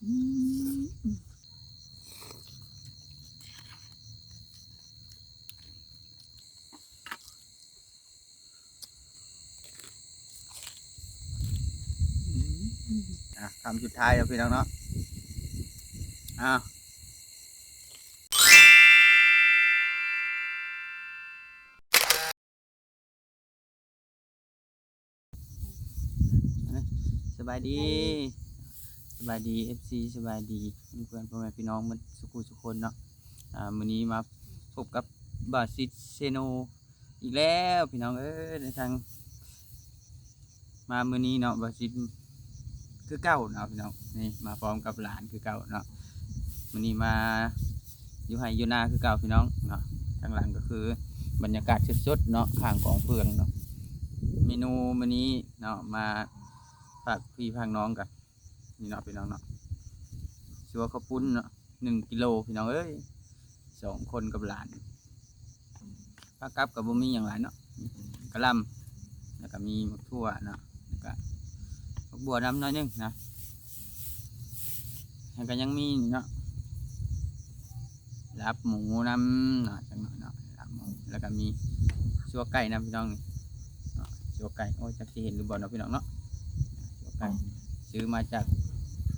ອ່ະ ຄຳສຸດທ້າຍແລ້ວພີ່ນ້ອງເນາະ ອ້າວ ສະບາຍດີ ສະບາຍດີ ເອັຟຊີ ສະບາຍດີເພື່ອນໆ ພໍ່ແມ່ພີ່ນ້ອງໝົດສູ່ຜູ້ສູ່ຄົນເນາະ ອ່າ ມື້ນີ້ມາພົບກັບບ່າວຊິດເຊໂນ ອີກແລ້ວພີ່ນ້ອງເອີຍ ໃນທາງ ມາມື້ນີ້ເນາະ ບ່າວຊິດຄືເກົ່າເນາະພີ່ນ້ອງ ນີ້ມາພ້ອມກັບຫຼານຄືເກົ່າເນາະ ມື້ນີ້ມາຢູ່ໄຮ່ຢູ່ນາຄືເກົ່າພີ່ນ້ອງເນາະ ທາງຫຼັງກໍຄືບັນຍາກາດສົດໆເນາະ ຂ້າງກອງເຟືອງເນາະ ເມນູມື້ນີ້ເນາະ ມາຝາກພີ່ຝາກນ້ອງກັນ ນີ້ເນາະພີ່ນ້ອງເນາະ ຊົ່ວເຂົ້າປຸ້ນເນາະ ໜຶ່ງກິໂລພີ່ນ້ອງເອີຍ ສອງຄົນກັບຫຼານ ຂາກັບກໍບໍ່ມີຫຍັງຫຼາຍເນາະ ກະຫຼ່ຳ ແລ້ວກໍມີໝາກຖົ່ວເນາະ ແລ້ວກໍໝາກບົວນຳໜ້ອຍໜຶ່ງນະ ແລ້ວກໍຍັງມີນີ້ເນາະ ລາບໝູນຳເນາະ ຈັກໜ້ອຍເນາະ ລາບໝູ ແລ້ວກໍມີຊົ່ວໄກ່ນຳພີ່ນ້ອງນີ້ເນາະ ຊົ່ວໄກ່ ໂອ້ຍ ຈັກຊິເຫັນຫຼືບໍ່ເນາະພີ່ນ້ອງເນາະ ຊົ່ວໄກ່ ຊື້ມາຈາກ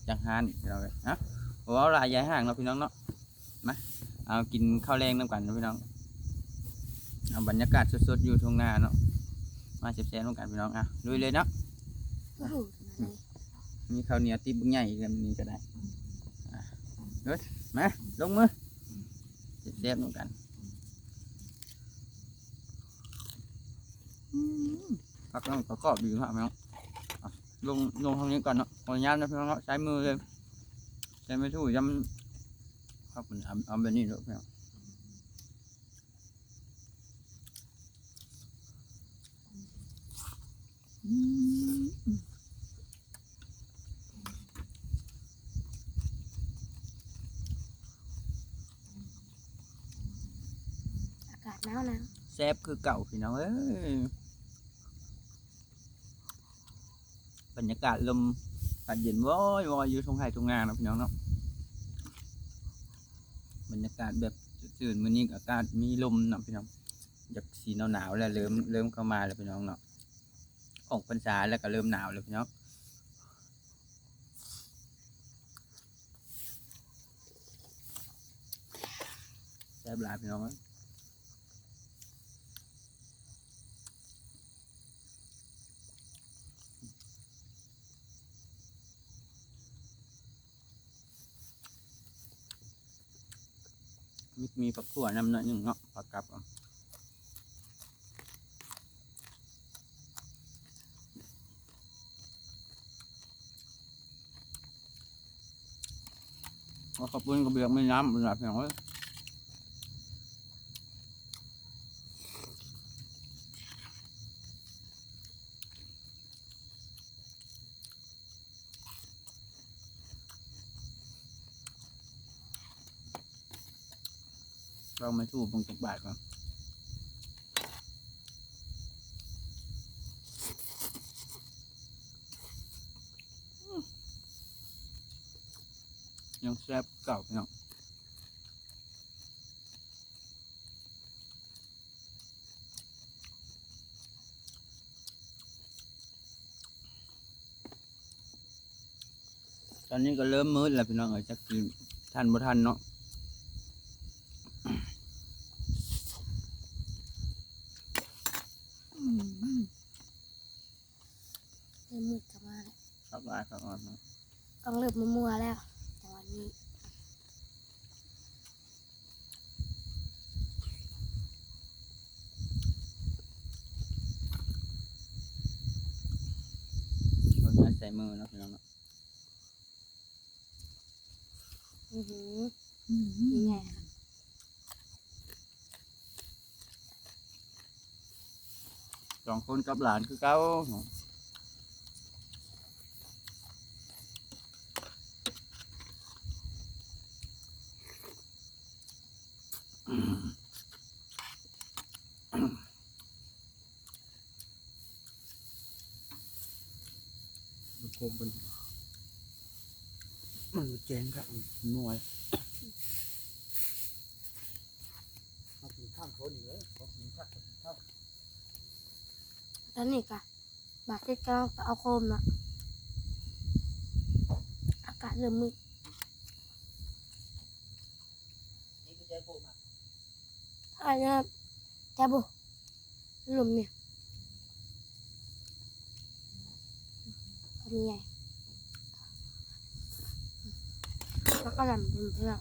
ຈາກຮ້ານພີ່ນ້ອງເອີຍ ເອົ້າ ບໍ່ເວົ້າຫຼາຍ ຢ່າໃຫ້ຫ່າງເນາະພີ່ນ້ອງເນາະ ມາ ເອົາກິນເຂົ້າແລງນຳກັນເນາະພີ່ນ້ອງ ເອົາບັນຍາກາດສົດໆຢູ່ທົ່ງນາເນາະ ມາແຊບໆນຳກັນພີ່ນ້ອງ ອ່ະ ລຸຍເລີຍເນາະ ໂອ້ໂຫ ມີເຂົ້າໜຽວຕິບບັກໃຫຍ່ອີກແລ້ວ ນີ້ກໍໄດ້ ອ່ະ ເອີ ມາ ລົງມື ແຊບໆນຳກັນ ອືມ ຜັກເຮົາກໍກອບດີເນາະພີ່ນ້ອງ ອ່ະ ລົງ ລົງທາງນີ້ກ່ອນເນາະ ຂໍອະນຸຍາດເນາະພີ່ນ້ອງເນາະ ໃຊ້ມືເລີຍ ໃຊ້ໄມ້ຖູ່ ຢ້ຳ ເອົາ ເອົາແບບນີ້ໂລດພີ່ນ້ອງ ອືມ ອາກາດໜາວໆ ແຊບຄືເກົ່າພີ່ນ້ອງເອີຍ ບັນຍາກາດລົມພັດເຢັນວອຍໆ ຢູ່ທົ່ງໄຮ່ທົ່ງນາເນາະພີ່ນ້ອງເນາະ ບັນຍາກາດແບບຊື່ນໆ ມື້ນີ້ອາກາດມີລົມເນາະພີ່ນ້ອງ ຢາກຊິໜາວໆ ແລ້ວ ເລີ່ມ ເລີ່ມເຂົ້າມາແລ້ວພີ່ນ້ອງເນາະ ອອກພັນສາແລ້ວກໍເລີ່ມໜາວແລ້ວພີ່ນ້ອງ ແຊບຫຼາຍພີ່ນ້ອງເອີຍ ມີ ມີຜັກຖົ່ວນຳໜ້ອຍໜຶ່ງເນາະ ພາກັບເອົາ ເອົາເຂົ້າປຸ້ນກັບບຽກມີນ້ຳພຸ້ນລະພີ່ນ້ອງເອີຍ ລອງມາສູບເບິ່ງຈັກບາດກ່ອນ ຍັງແຊບເກົ່າພີ່ນ້ອງ. ຕອນນີ້ກໍເລີ່ມມືດແລ້ວພີ່ນ້ອງເອີຍ ຈັກຊິທັນບໍ່ທັນເນາະ. ອືມ ເລີ່ມມືດເຂົ້າມາແລ້ວ ຄັກຫຼາຍຄັກອອນເນາະ ຕ້ອງເລີ່ມມົວໆແລ້ວ ຈັງຫວະນີ້. ຂໍອະນຸຍາດໃສ່ມືເນາະພີ່ນ້ອງເນາະ. ອືຫື ອືຫື ນີ້ໄງ ສອງຄົນກັບຫຼານຄືເກົ່າ. ໂຄມເພິ່ນ ມັນບໍ່ແຈ້ງຄັກ ມັນນວຍ ມາກິນຂ້າງຄົນອີກເລີຍ ຂໍກິນຄັກ ຂໍກິນຄັກ. ຕອນນີ້ກະບາດເຈັດກຳລັງໄປເອົາໂຄມເນາະ ອາກາດເລີ່ມມືດ ນີ້ຄືໃຈໂຄມ ອັນນີ້ແຕ່ບໍ່ ລຸ່ມນີ້ ຄຳໃຫຍ່ ແລ້ວກໍດຳເປັນເພື່ອນ.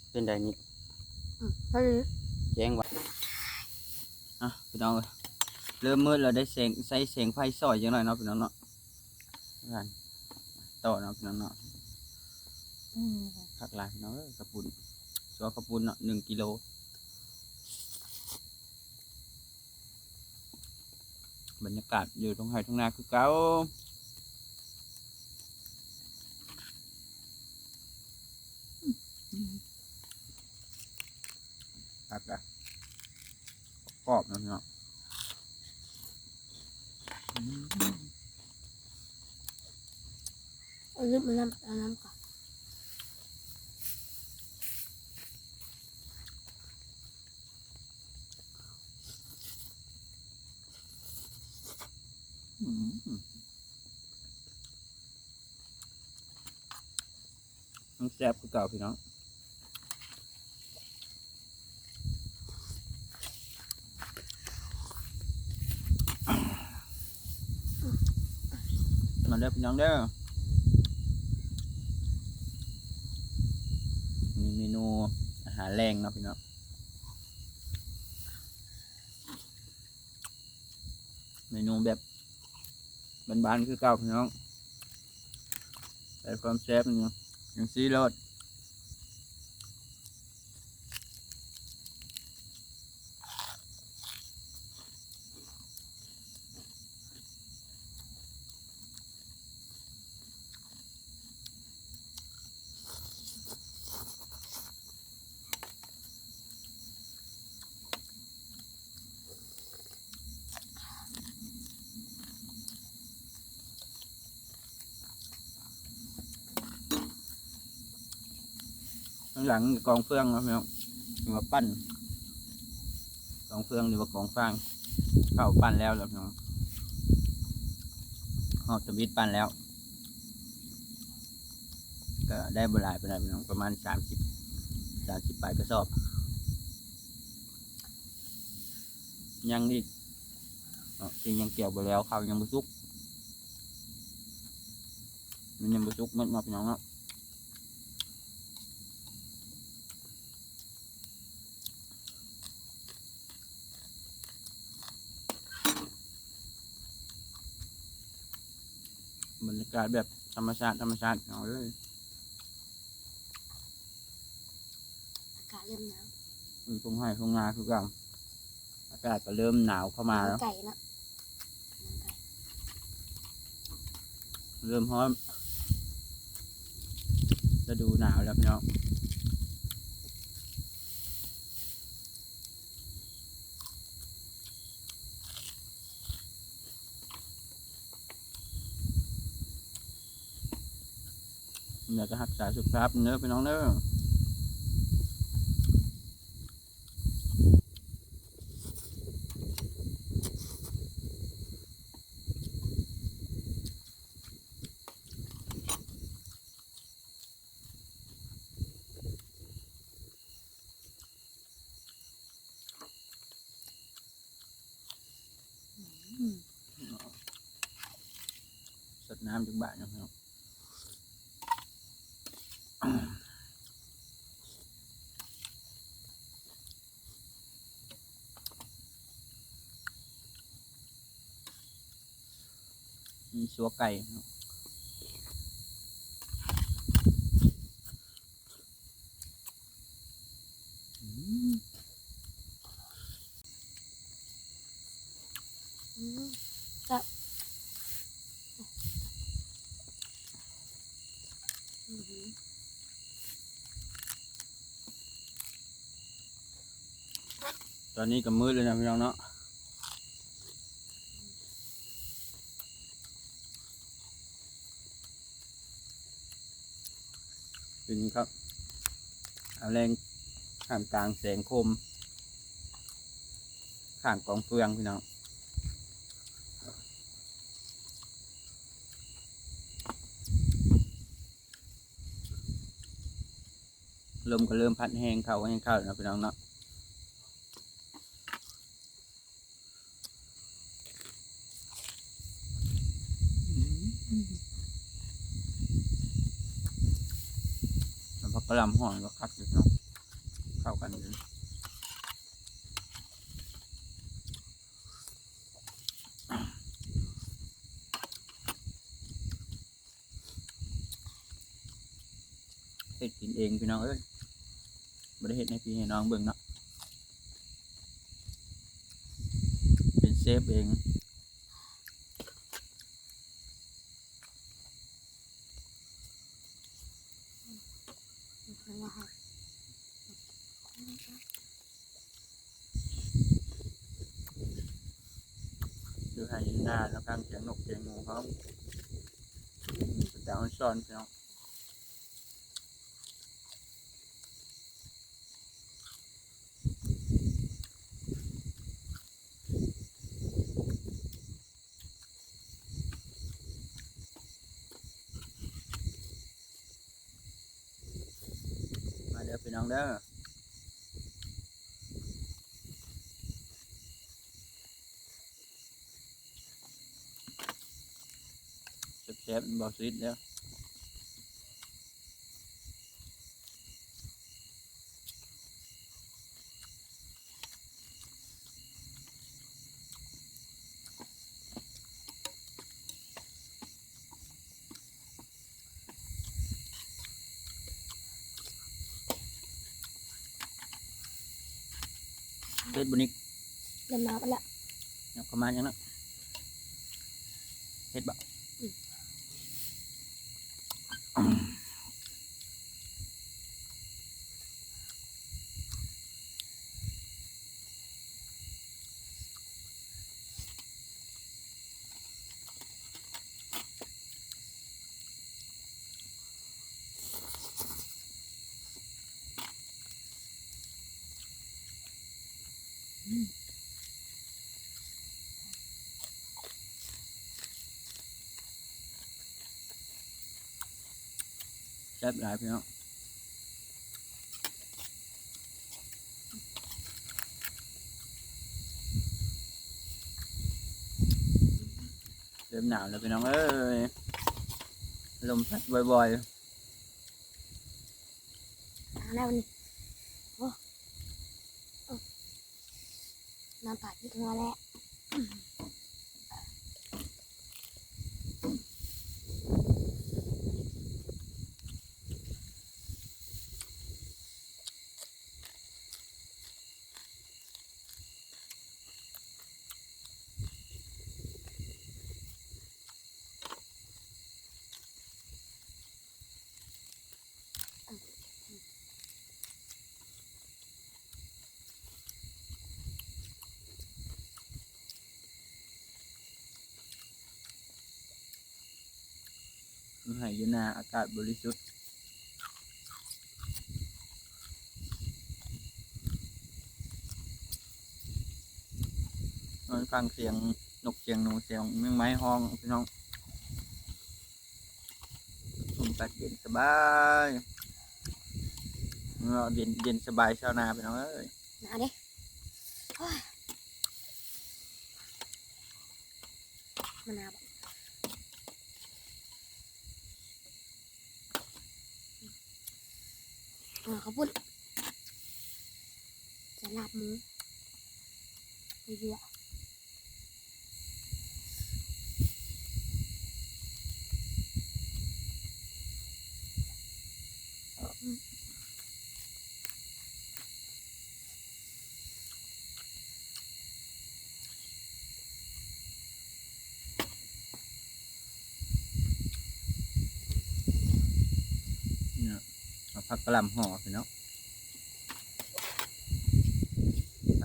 ເປັນໃດນີ້? ອືມ ພໍດີ ແຈ້ງວ່າ ອ່ະ ພີ່ນ້ອງເອີຍ ເລີ່ມມືດແລ້ວ ໄດ້ແສງ ໃຊ້ແສງໄຟຊ່ອຍຈັກໜ້ອຍເນາະ ພີ່ນ້ອງເນາະ ຕໍ່ເນາະ ພີ່ນ້ອງເນາະ. ອືມ ຄັກຫຼາຍ ພີ່ນ້ອງເອີຍ ເຂົ້າປຸ້ນ ຊົ່ວເຂົ້າປຸ້ນເນາະ ໜຶ່ງກິໂລ. ບັນຍາກາດຢູ່ທົ່ງໄຮ່ທົ່ງນາຄືເກົ່າ ຄັກລະ ກອບນະເນາະ ອືມ ເອົາລືມເອົານ້ຳ ເອົານ້ຳກ່ອນ. ອືມ ຍັງແຊບຄືເກົ່າ ພີ່ນ້ອງ. ມາເດີພີ່ນ້ອງເດີ ມີເມນູອາຫານແລງເນາະ ພີ່ນ້ອງ ເມນູແບບບ້ານໆຄືເກົ່າ ພີ່ນ້ອງ ໃສ່ຄວາມແຊບ ຈັ່ງຊີ້ໂລດ. ຂ້າງຫຼັງກອງເຟືອງເນາະ ພີ່ນ້ອງ ຫຼືວ່າປັ້ນ ກອງເຟືອງ ຫຼືວ່າກອງຟາງ ເຂົ້າປັ້ນແລ້ວລະ ພີ່ນ້ອງ ຮອບທຳອິດປັ້ນແລ້ວ ກໍໄດ້ບໍ່ຫຼາຍປານໃດ ພີ່ນ້ອງ ປະມານສາມສິບ ສາມສິບປາຍກະສອບ. ຍັງອີກເນາະ ທີ່ຍັງກ່ຽວບໍ່ແລ້ວ ເຂົ້າຍັງບໍ່ສຸກ ມັນຍັງບໍ່ສຸກໝົດເນາະ ພີ່ນ້ອງເນາະ. ບັນຍາກາດແບບທຳມະຊາດ ທຳມະຊາດ ພີ່ນ້ອງເອີຍ. ອາກາດເລີ່ມໜາວ ຢູ່ທົ່ງໄຮ່ທົ່ງນາຄືເກົ່າ ອາກາດກໍເລີ່ມໜາວເຂົ້າມາແລ້ວ ໄກເນາະ ເລີ່ມຮ້ອນ ລະດູໜາວແລ້ວ ພີ່ນ້ອງ. ແລ້ວກໍຮັກສາສຸຂະພາບເດີ ພີ່ນ້ອງເດີ. ອືມ ສົດນ້ຳຈັກບາດເນາະ ພີ່ນ້ອງ. ມີຊົ່ວໄກ່ເນາະ. ຕອນນີ້ກໍມືດແລ້ວນະພີ່ນ້ອງເນາະ ກິນເຂົ້າ ເອົາແລງ ທ່າມກາງແສງໂຄມ ຂ້າງກອງເຟືອງພີ່ນ້ອງ. ລົມກໍເລີ່ມພັດແຮງເຂົ້າ ແຮງເຂົ້າເນາະພີ່ນ້ອງເນາະ. ນ້ຳຜັກກະຫຼ່ຳຫອມກໍຄັກຢູ່ເນາະ ເຂົ້າກັນຢູ່. ເຮັດກິນເອງພີ່ນ້ອງເອີຍ ບໍ່ໄດ້ເຮັດໃຫ້ພີ່ໃຫ້ນ້ອງເບິ່ງເນາະ ເປັນເຊຟເອງ. ຢູ່ໄຮ່ຢູ່ນາ ລະຟັງສຽງນົກສຽງໜູພ້ອມ ເປັນຕາອອນຊອນພີ່ນ້ອງ. ມາເດີພີ່ນ້ອງເດີ ແຊບໆ ບໍ່ຊີດເດີ. ເຜັດບໍ່ນິກ ເລີ່ມໜາວແລ້ວ ຍັບເຂົ້າມາຫຍັງເນາະ ເຜັດບໍ່? ອືມ. ແຊບຫຼາຍພີ່ນ້ອງ ເລີ່ມໜາວແລ້ວພີ່ນ້ອງເອີຍ ລົມພັດບໍ່ອຍໆ. ໜາວແລ້ວນີ້ ໂອ້ ໂອ້ ນ້ຳປາກຕິດຫົວແລ້ວ. ຢູ່ໄຮ່ຢູ່ນາ ອາກາດບໍລິສຸດ ນອນຟັງສຽງນົກສຽງໜູ ສຽງແມງໄມ້ຮ້ອງພີ່ນ້ອງ. ລົມພັດເຢັນສະບາຍເນາະ ເຢັນ ເຢັນສະບາຍຊາວນາພີ່ນ້ອງເອີຍ ໜາວເດ້ ໂອ້ຍ ມັນໜາວ ເອົາເຂົ້າປຸ້ນ ໃສ່ລາບໝູ ເຍອະໆ. ເນາະ ເອົາຜັກກະຫຼ່ຳຫໍ່ພີ່ນ້ອງ ໃສ່